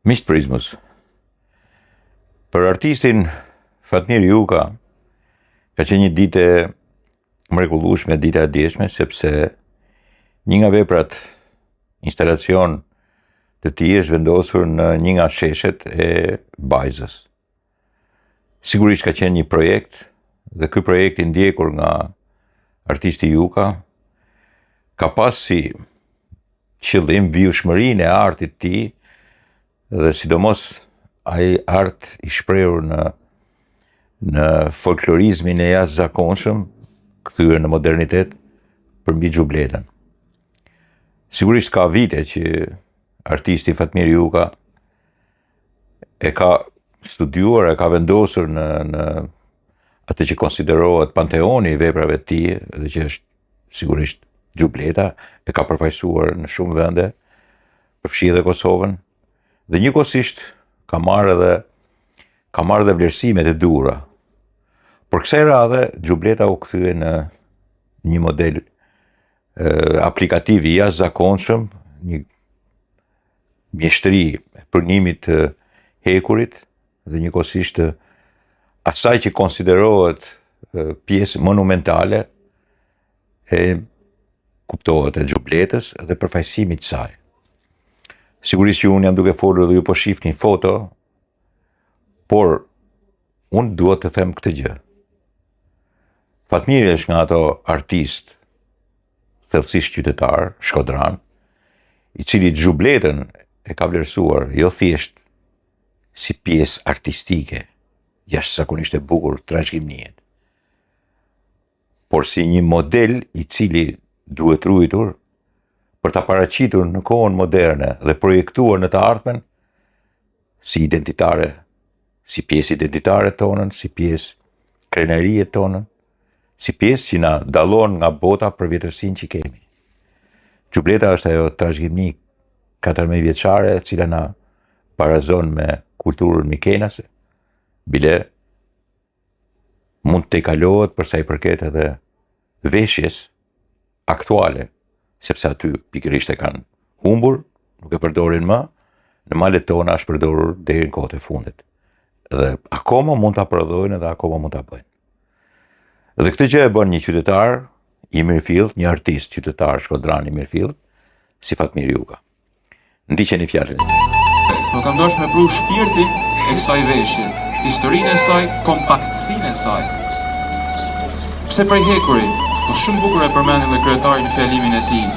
Miq të Prizmës, për artistin Fatmir Juka, ka qenë një ditë e mrekullueshme, dita e djeshme, sepse një nga veprat instalacion të tij është vendosur në një nga sheshet e Bajzës. Sigurisht ka qenë një projekt dhe ky projekt i ndjekur nga artisti Juka ka pas si qëllim vijueshmërinë e artit të tij dhe sidomos ai art i shprehur në në folklorizmin e jashtëzakonshëm kthyer në modernitet përmbi xhubletën. Sigurisht ka vite që artisti Fatmir Juka e ka studiuar, e ka vendosur në në atë që konsiderohet panteoni i veprave të tij dhe që është sigurisht xhubleta, e ka përfaqësuar në shumë vende, përfshi edhe Kosovën, dhe njëkohësisht ka marrë edhe ka marrë edhe vlerësimet e duhura. Por kësaj radhe xhubleta u kthye në një model e, aplikativ i jashtëzakonshëm, një mjeshtri e përpunimit të hekurit dhe njëkohësisht të asaj që konsiderohet pjesë monumentale e kuptohet e xhubletës dhe përfaqësimit të saj. Sigurisht që unë jam duke folur dhe ju po shihni foto, por unë dua të them këtë gjë. Fatmiri është nga ato artistë thellësisht qytetar, shkodran, i cili xhubletën e ka vlerësuar jo thjesht si pjesë artistike, jashtëzakonisht e bukur trashëgimnie, por si një model i cili duhet ruajtur për ta paraqitur në kohën moderne dhe projektuar në të ardhmen si identitare, si pjesë identitare tonën, si pjesë krenarie tonën, si pjesë që na dallon nga bota për vjetërsinë që kemi. Xhubleta është ajo trashëgimi 4.000 vjeçare e cila na barazon me kulturën mikenase, bile mund të tejkalohet për sa i përket edhe veshjes aktuale, sepse aty pikërisht e kanë humbur, nuk e përdorin më, në malet tona është përdorur deri në kohët e fundit. Dhe akoma mund ta prodhojnë dhe akoma mund ta bëjnë. Dhe këtë gjë e bën një qytetar i mirëfilltë, një artist qytetar shkodran i mirëfilltë, si Fatmir Juka. Ndiqeni fjalën e tij. Po kam dashur me pru shpirtin e kësaj veshje, historinë e saj, kompaktësinë e saj. Pse prej hekuri? Po shumë bukur e përmendi dhe kryetari në fjalimin e tij.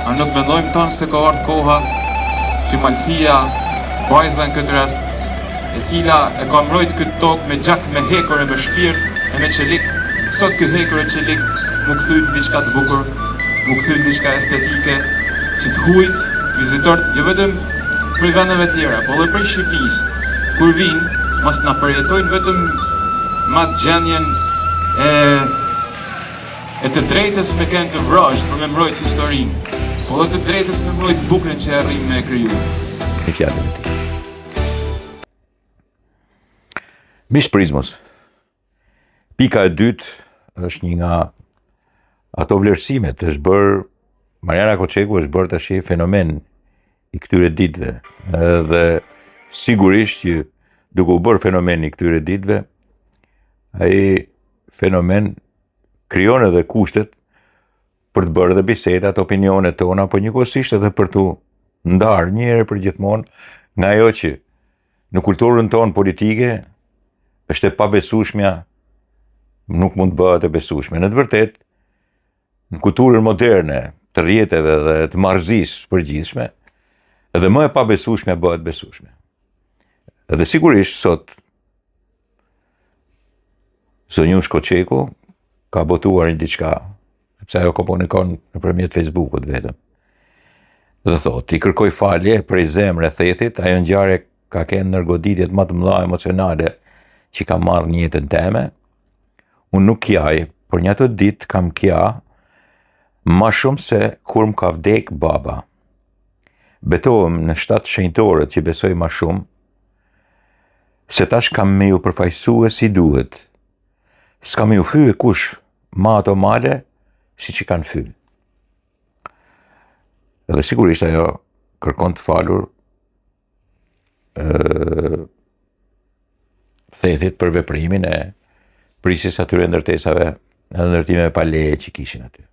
A nuk mendojmë tanë se ka ardhur koha që Malësia, Bajza në këtë rast, e cila e ka mbrojt këtë tokë me gjak, me hekur e me shpirt e me çelik, sot ky hekur e çelik m'u kthy në diçka të bukur, m'u kthy në diçka estetike, që të hujt, vizitorët, jo vetëm prej vendeve tjera, po edhe prej Shqipërisë, kur vijnë, mos na përjetojnë vetëm me atë gjendjen e e të drejtës me kenë të vrazhdë për me mbrojt historinë, po edhe të drejtës me mbrojt bukurën që arrijmë me e kriju. Një fjalën e tij. Miq të Prizmës. Pika e dytë është një nga ato vlerësimet, është bërë Mariana Koçeku është bërë tash fenomen i këtyre ditëve. Dhe sigurisht që duke u bërë fenomen i këtyre ditëve, ai fenomen krijon edhe kushtet për të bërë edhe bisedat, opinionet tona, po njëkohësisht edhe për t'u ndarë një herë për gjithmonë nga ajo që në kulturën tonë politike është e pabesueshmja, nuk mund të bëhet e besueshme. Në të vërtetë, në kulturën moderne të rrjeteve dhe të marrëzisë së përgjithshme, edhe më e pabesueshmja bëhet besueshme. Dhe sigurisht sot Zonjush Koçeku ka botuar një diçka, sepse ajo komunikon nëpërmjet Facebookut vetëm. Dhe thotë, i kërkoj falje prej zemre Thethit, ajo ngjarje ka kenë ndër goditjet më të mëdha emocionale që kam marrë në jetën teme. Unë nuk kjaj, por një ato ditë kam kja ma shumë se kur më ka vdek baba. Betohem në shtatë shenjtorët që besoj ma shumë, Se tash kam me ju përfaqësue si duhet. S'ka me ju fye kush ma ato male siç i kanë fy. Dhe sigurisht ajo kërkon të falur. Thethit për veprimin e prishjes atyre ndërtesave edhe ndërtimeve pa leje që kishin aty.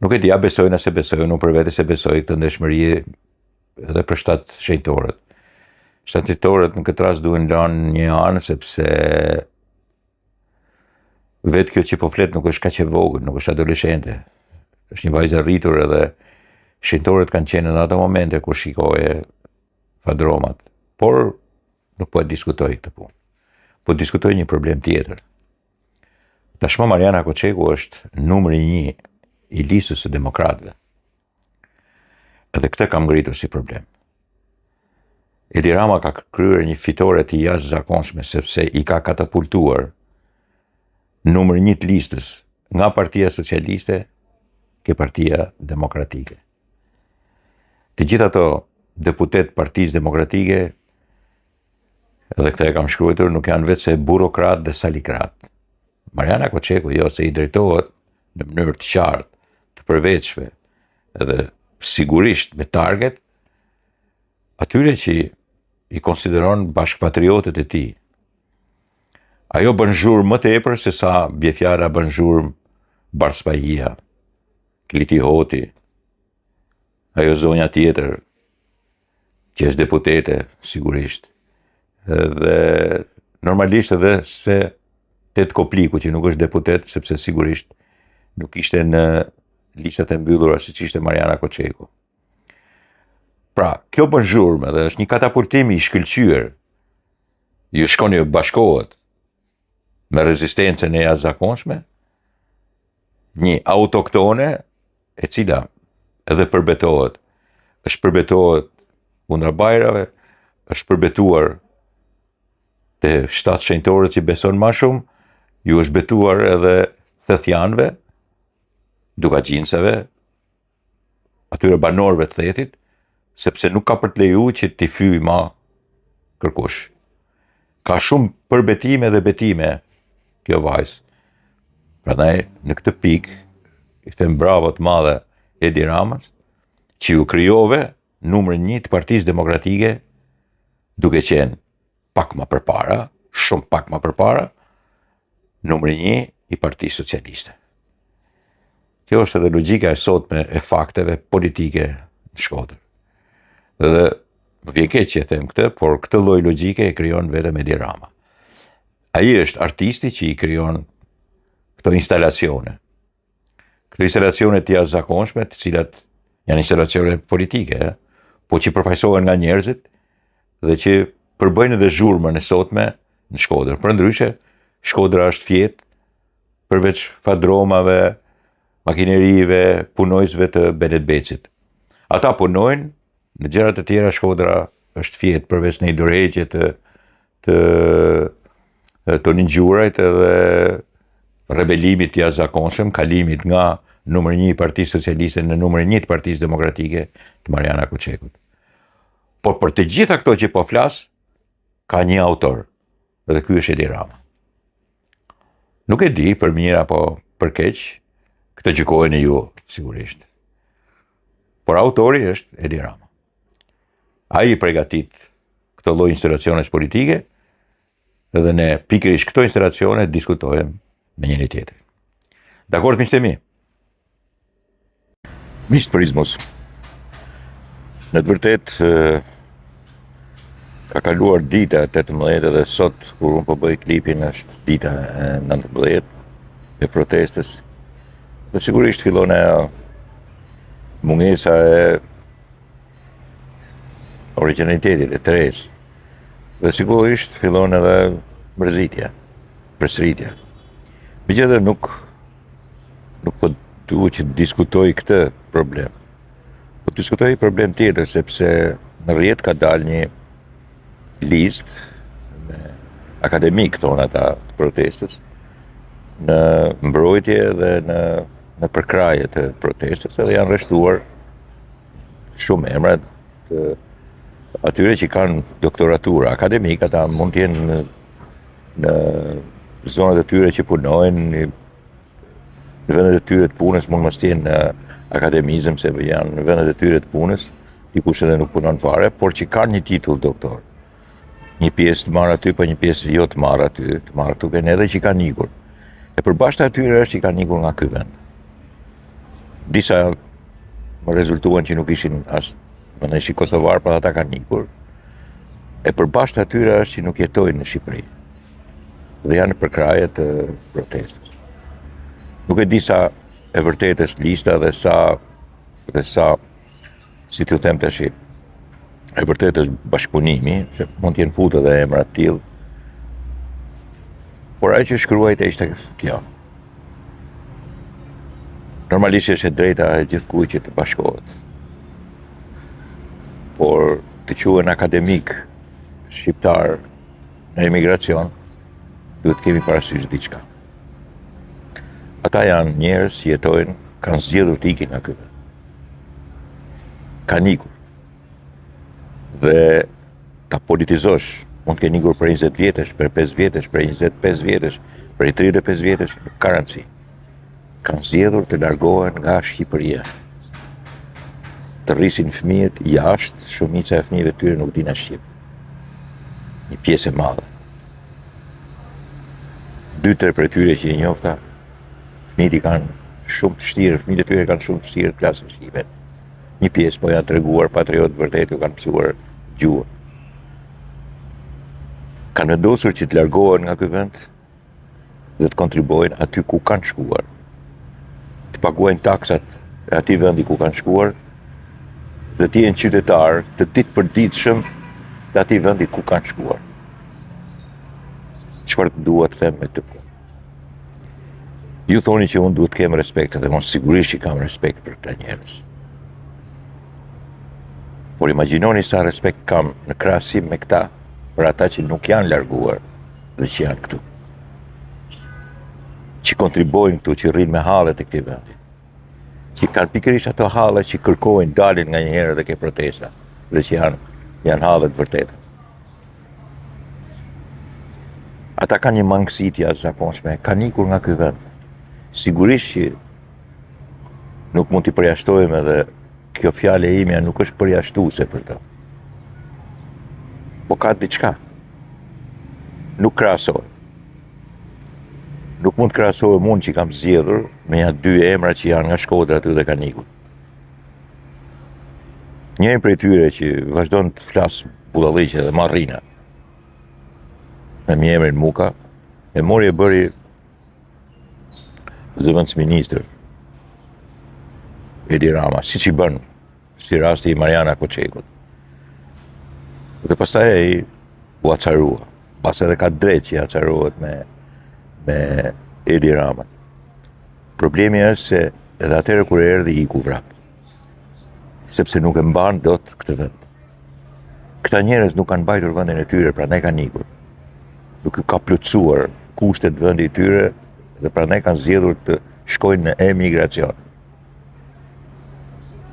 Nuk e di, a besojnë a s'e besojnë, unë për vete s'e besoj këtë ndershmëri edhe për shtatë shenjtorët. Shtatë shenjtorët në këtë rast duhen lanë një anë, sepse vetë kjo që po flet nuk është kaq e vogël, nuk është adoleshente. Është një vajzë e rritur edhe shenjtorët kanë qenë në ato momente kur shikoje fadromat. Por nuk po e diskutoj këtë punë. Po diskutoj një problem tjetër. Tashmë Marjana Koçeku është numri një i listës së demokratëve. Edhe këtë kam ngritur si problem. Edi Rama ka kryer një fitore të jashtëzakonshme sepse i ka katapultuar numër një të listës nga Partia Socialiste ke Partia Demokratike. Të gjithë ato deputetë Partisë Demokratike Edhe këtë e kam shkruajtur, nuk janë veçse burokratë dhe salikratë. Marjana Koçeku jo se i drejtohet në mënyrë të qartë, të përveçme, edhe sigurisht me target, atyre që i konsideron bashkëpatriotët e tij. Ajo bën zhurmë më tepër se sa bie fjala bën zhurmë Bardh Spahia, Kliti Hoti, ajo zonja tjetër, që është deputete, sigurisht. Dhe normalisht edhe se Ted Kopliku, që nuk është deputet, sepse sigurisht nuk ishte në listat e mbyllura siç ishte Marjana Koçeku. Pra, kjo bën zhurmë dhe është një katapultim i shkëlqyer. Ju shkon ju bashkohet me rezistencën e jashtëzakonshme, një autoktone e cila edhe përbetohet, është përbetohet kundra bajrave, është përbetuar te shtatë shenjtorët që beson ma shumë, ju është betuar edhe thethianëve, dukagjinësve, atyre banorëve të Thethit, sepse nuk ka për të leju që t'i fyj ma kërkush. Ka shumë përbetime dhe betime kjo vajzë. Prandaj në këtë pikë i them bravo të madhe Edi Ramës, që ju krijove numrin një të Partisë Demokratike duke qenë pak më përpara, shumë pak më përpara, numri një i Partisë Socialiste. Kjo është edhe logjika e sotme e fakteve politike në Shkodër. Dhe më vjen keq që e them këtë, por këtë lloj logjike e krijon vetëm Edi Rama. Ai është artisti që i krijon këto instalacione. Këto instalacione të jashtëzakonshme, të cilat janë instalacione politike, po që përfaqësohen nga njerëzit dhe që përbëjnë edhe zhurmën e sotme në Shkodër. Përndryshe, Shkodra është fjetë përveç fadromave, makinerive, punojësve të Benet Becit. Ata punojnë në gjëra të tjera Shkodra është fjetë përveç një dorëheqje të të Tonin Gjurajt edhe rebelimit të jashtëzakonshëm, kalimit nga numër një i Partisë Socialiste në numër një të Partisë Demokratike të Marjana Koçekut. Por për të gjitha këto që po flas, ka një autor, dhe ky është Edi Rama. Nuk e di për mirë apo për keq, këtë gjykojeni ju, sigurisht. Por autori është Edi Rama. Ai i pregatit këto lloj instalacionesh politike dhe ne pikërisht këto instalacione diskutojmë me njëri tjetrin. Dakord miqtë e mi? Miq të Prizmos. Në të vërtetë ka kaluar dita e 18 dhe sot kur unë po bëj klipin është dita e 19 e protestës. Dhe sigurisht fillon ajo mungesa e origjinalitetit e të resë. Dhe sigurisht fillon edhe mërzitja, përsëritja. Megjithatë nuk nuk po du që të diskutoj këtë problem. Po diskutoj problem tjetër, sepse në rrjet ka dalë një listë me akademikë, thonë ata të protestës, në mbrojtje dhe në, në përkrahje të protestës, edhe janë rreshtuar shumë emra të atyre që kanë doktoratura akademikë, ata mund të jenë në, në zonat e tyre që punojnë, në vendet e tyre të punës mund mos të jenë në akademizëm se janë në vendet e tyre të punës. Dikush edhe nuk punon fare, por që kanë një titull doktor. Një pjesë të marrë aty, po një pjesë jo të marrë aty, të marrë këtu ke ne edhe që kanë ikur. E përbashkëta e tyre është që kanë ikur nga ky vend. Disa më rezultuan që nuk ishin as, më në ishin kosovarë, por ata kanë ikur. E përbashkëta e tyre është që nuk jetojnë në Shqipëri. Dhe janë në përkrahje të protestës. Nuk e di sa e vërtetë është lista dhe sa dhe sa si t'ju them tash e vërtetë është bashkëpunimi, se mund të jenë futur edhe emra të tillë. Por ajo që shkruajte ishte kjo. Normalisht është e drejta e gjithkujt që të bashkohet. Por të quhen akademikë shqiptarë në emigracion, duhet të kemi parasysh diçka. Ata janë njerëz që jetojnë, kanë zgjedhur të ikin nga ky vend. Kanë ikur. Dhe ta politizosh, mund të kenë ikur prej 20 vjetësh, prej 5 vjetësh, prej 25 vjetësh, prej 35 vjetësh, nuk ka rëndësi. Kanë zgjedhur të largohen nga Shqipëria. Të rrisin fëmijët jashtë, shumica e fëmijëve të tyre nuk dinë as shqip. Një pjesë e madhe. Dy tre prej tyre që i njofta, fëmijët i kanë shumë të vështirë, fëmijët e tyre kanë shumë të vështirë të flasin shqipen. Një pjesë po janë treguar patriotë vërtet, u kanë mësuar gjuhën. Kanë vendosur që të largohen nga ky vend dhe të kontribuojnë aty ku kanë shkuar. Të paguajnë taksat e atij vendi ku kanë shkuar dhe të jenë qytetarë të ditëpërditshëm të atij vendi ku kanë shkuar. Çfarë dua të them me këtë punë? Ju thoni që unë duhet të kem respekt dhe unë sigurisht që kam respekt për këta njerëz. Por imagjinoni sa respekt kam në krahasim me këta për ata që nuk janë larguar dhe që janë këtu. Që kontribuojnë këtu, që rrinë me hallet e këtij vendi. Që kanë pikërisht ato halle që kërkojnë, dalin nganjëherë edhe ke protesta dhe që janë janë halle të vërteta. Ata kanë një mangësi të jashtëzakonshme, kanë ikur nga ky vend. Sigurisht që nuk mund t'i përjashtojmë edhe kjo fjalë e imja nuk është përjashtuese për të. Po ka diçka. Nuk krahasohet. Nuk mund të krahasohem unë që kam zgjedhur me nja dy emra që janë nga Shkodra aty dhe kanë ikur. Njëri prej tyre që vazhdon të flasë budalliqe dhe marrina me mbiemrin Muka, e mori e bëri zëvendësministër Edi Rama, siç i bën si rasti i Mariana Koçekut. Dhe pastaj ai u acarua. Mbase edhe ka drejtë që acarohet me, me Edi Ramën. Problemi është se edhe atëherë kur erdhi iku vrap. Sepse nuk e mban dot këtë vend. Këta njerëz nuk kanë mbajtur vendin e tyre, prandaj kanë ikur. Nuk u ka plotësuar kushtet vendi i tyre dhe prandaj kanë zgjedhur të shkojnë në emigracion.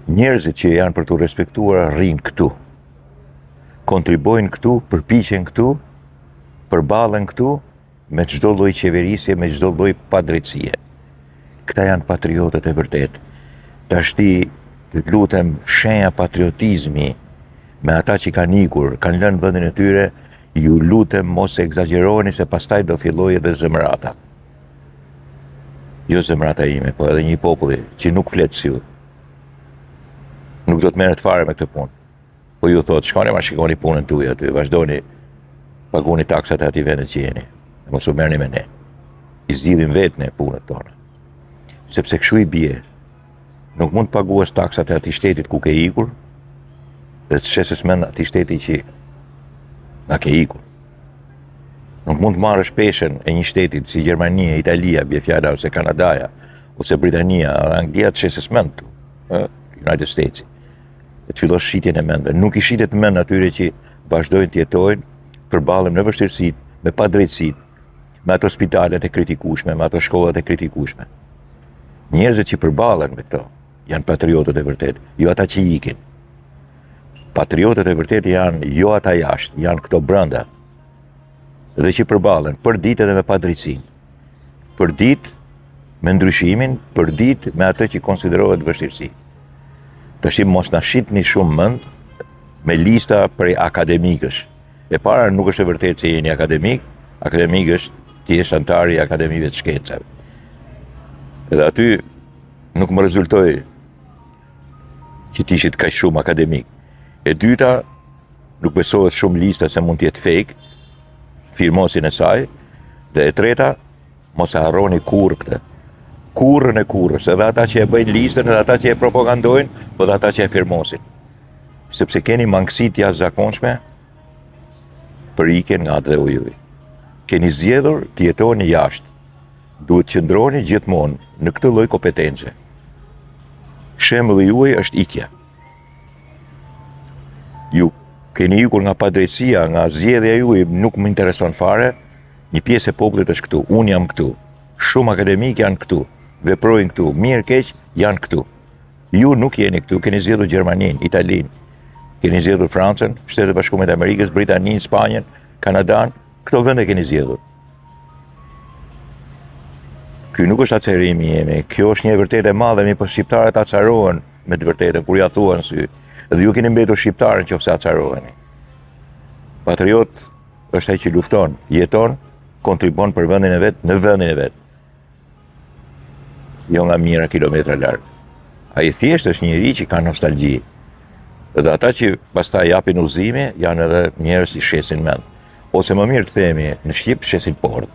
Njerëzit që janë për t'u respektuar rrinë këtu. Kontribuojnë këtu, përpiqen këtu, përballen këtu me çdo lloj qeverisje, me çdo lloj padrejtësie. Këta janë patriotët e vërtetë. Tashti, të lutem, shenja patriotizmi me ata që kanë ikur, kanë lënë vendin e tyre, ju lutem mos ekzagjeroni se pastaj do fillojë edhe zemërata. Jo zemërata ime, po edhe një populli që nuk flet si ju. Nuk do të merret fare me këtë punë. Po ju thotë, shkoni ma shikoni punën tuaj aty, vazhdoni paguni taksat e atij vendit që jeni. E mos u merrni me ne. I zgjidhim vetë ne punët tona. Sepse kështu i bie. Nuk mund të paguash taksat e atij shtetit ku ke ikur dhe të shesësh mend atij shteti që nga ke ikur. Nuk mund të marrësh peshën e një shteti si Gjermania, Italia, bie fjala ose Kanadaja, ose Britania, Anglia të shesësh mend këtu, ë, United States. E të fillosh shitjen e mendve. Nuk i shitet mend atyre që vazhdojnë të jetojnë, përballen me vështirësitë, me padrejtësitë, me ato spitalet e kritikueshme, me ato shkollat e kritikueshme. Njerëzit që përballen me këto janë patriotët e vërtetë, jo ata që ikin. Patriotët e vërtetë janë jo ata jashtë, janë këto brenda. Dhe që përballen për ditë edhe me padrejtësinë. Për ditë me ndryshimin, për ditë me atë që konsiderohet vështirësi. Tashi mos na shitni shumë mend me lista prej akademikësh. E para nuk është e vërtetë se jeni akademik, akademik është të jesh anëtar i akademive të shkencave. Edhe aty nuk më rezultoi që të ishit kaq shumë akademik. E dyta, nuk besohet shumë lista se mund të jetë fake, firmosjen e saj, dhe e treta, mos e harroni kurrë këtë. Kurrën e kurrës, edhe ata që e bëjnë listën, edhe ata që e propagandojnë, po edhe ata që e firmosin. Sepse keni mangësi të jashtëzakonshme për ikjen nga atdheu juaj. Keni zgjedhur të jetoni jashtë. Duhet të qëndroni gjithmonë në këtë lloj kompetence. Shembulli juaj është ikja. Ju keni ikur nga padrejtësia, nga zgjedhja juaj, nuk më intereson fare. Një pjesë e popullit është këtu, unë jam këtu. Shumë akademikë janë këtu, veprojnë këtu, mirë keq janë këtu. Ju nuk jeni këtu, keni zgjedhur Gjermaninë, Italinë, keni zgjedhur Francën, Shtetet e Bashkuara të Amerikës, Britaninë, Spanjën, Kanadanë, këto vende keni zgjedhur. Ky nuk është acarimi jemi, kjo është një e vërtetë e madhe, mirëpo shqiptarët acarohen me të vërtetën, kur ia thua në sy. Dhe ju keni mbetur shqiptarë në qoftë se acaroheni. Patriot është ai që lufton, jeton, kontribon për vendin e vet, në vendin e vet. Jo nga mijëra kilometra larg. Ai thjesht është njeri që ka nostalgji. Dhe ata që pastaj japin udhëzime janë edhe njerëz që shesin mend. Ose më mirë të themi në shqip shesin pordhë.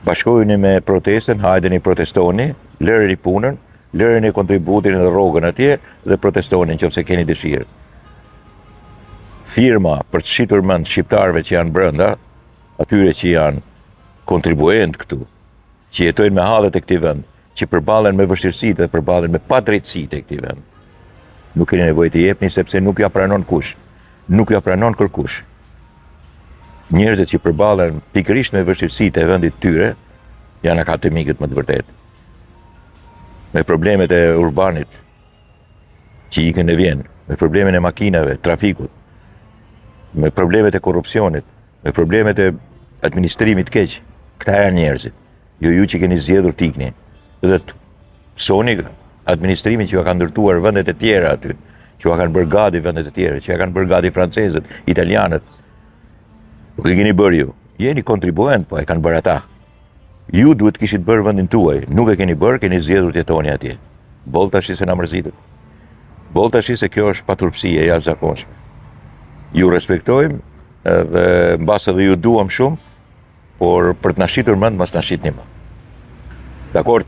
Bashkojuni me protestën, hajdeni protestoni, lëreni punën, lëreni kontributin dhe rrogën atje dhe protestoni në qoftë se keni dëshirë. Firma për të shitur mend shqiptarëve që janë brenda, atyre që janë kontribuentë këtu, që jetojnë me hallet e këtij vendi, që përballen me vështirësitë dhe përballen me padrejtësitë e këtij vendi. Nuk keni nevojë të jepni sepse nuk ja pranon kush. Nuk ja pranon kërkush. Njerëzit që përballen pikërisht me vështirësitë e vendit të tyre janë akademikët më të vërtetë. Me problemet e urbanit që ikën e vjen, me problemin e makinave, trafikut, me problemet e korrupsionit, me problemet e administrimit keq, këta janë njerëzit. Jo ju që keni zgjedhur të ikni dhe të pësoni administrimin që jua kanë ndërtuar vendet e tjera aty, që jua kanë bërë gati vendet e tjera, që jua kanë bërë gati francezët, italianët. Nuk e keni bërë ju. Jeni kontribuent, po e kanë bërë ata. Ju duhet të kishit bërë vendin tuaj, nuk e keni bërë, keni zgjedhur të jetoni atje. Boll tashi se na mërzitët. Boll tashi se kjo është paturpësi e jashtëzakonshme. Ju respektojmë dhe mbase edhe ju duam shumë, por për të na shitur mend mos na shitni më. Dakord?